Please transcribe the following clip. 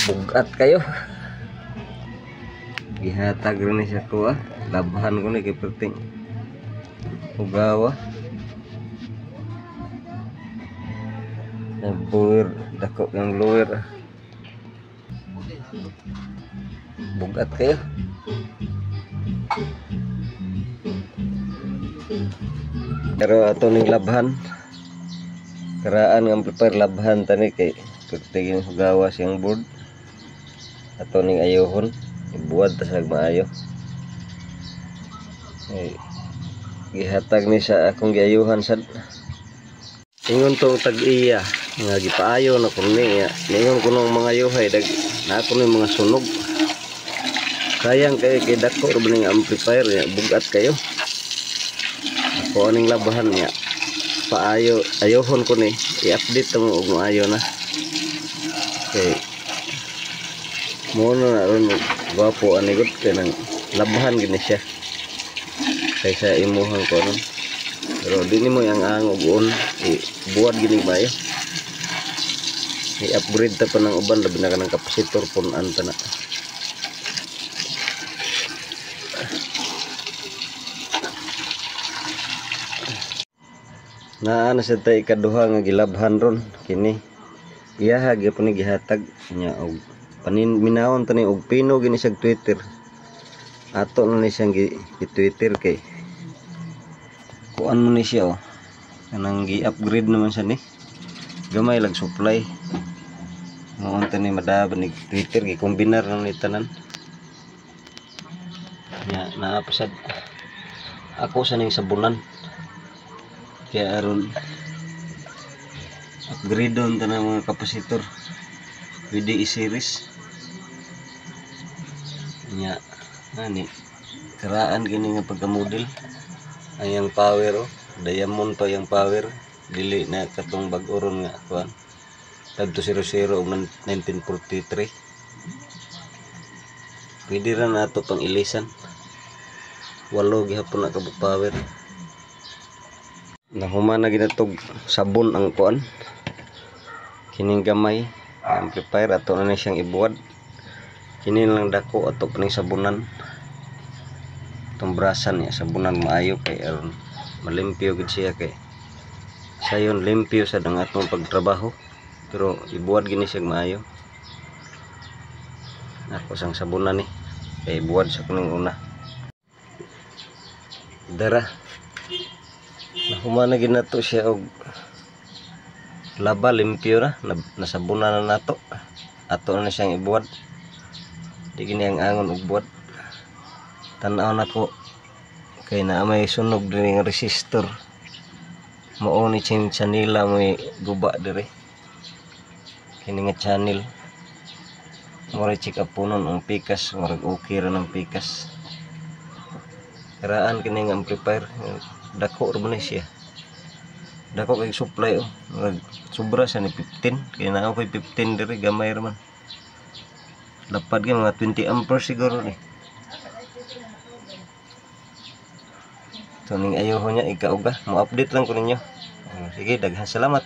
Bugat kayo. Gihatag rin ni siya ko ah. Labhan ko ni kay perting ugawa. Blower, dako ng blower. Bugat kayo. Pero ato ning labhan. Karaan nga amplifier labhan tani kay perting hugawa siyang board. Ato ning ayohon, ibuwad ta sa maayo. Ay, gihatag ni sa akong giayuhan sad. Ingon tong tag-iya nga gipaayo na kuno niya. Ningon kuno ang mga yuhay dag na kuno yung mga sunog. Sayang kay kay dako ra ba ning amplifier niya, bugat kayo. Ako aning labahan niya. Paayo ayohon ko ni, i-update mo og maayo na. Kay mo na ron gwapo ani gud kay nang labahan gini siya kaysa imuhang ko ron. Pero di nimo yang ang og on, buwad gini bayo. I-upgrade ta pa ng uban, labi na ka ng kapasitor pun-an ta na. Naa na sa tay ikaduha nga gilabhan ron kini. Iyaha gyapon ni gihatag nya og panin minawon ta ni og pino gini siyag Twitter. Ato na ni siyang gi-Twitter kay kuan mo ni siya oh. Kanang gi-upgrade naman siya ni. Gamay lang supply. Muon ta ni madaba ni Twitter gikombinar na ni tanan. Nya naa pa sad ako sa ning sabunan. Kaya aron upgrade on tanang mga kapasitor VDE series. Nya ani karaan kini nga pagka-model ayang power oh, diamond pa yang power, dili na katong bag-o ron nga kuan 5200 og 1943. Pwede ra nato pang ilisan, walo gihapon na kabuk power. Nahuman na ginatog sabon ang kuan kining gamay amplifier, ato na ni siyang ibuwad. Kini lang dako ato pa ning sabunan, itong brasan niya sabunan maayo kay aron malimpyo gid siya kay sayon limpyo sad ang atong pagtrabaho, pero ibuwad gini siya maayo. Ako sang sabunan ni kay ibuwad sa kuning una. Dara nahuman na ginato siya og laba, limpyo na, nasabunan na nato. Ato na siyang ibuwad. Di gini ang angon og buwad. Tan-aw nako kay naa may sunog diri nga resistor. Mao ni siyang chanela may guba diri. Kini nga channel. Mura check up punon ang pikas, murag okay ra ng pikas. Karaan kini nga amplifier, dako ra man ni siya. Dako kay supply oh. Murag sobra sa ni 15, kay naa koy 15 diri gamay ra man. Lapad kay mga 20 amperes siguro ni. So ning ayoho niya ikauga, mo-update lang ko ninyo. Sige, daghang salamat.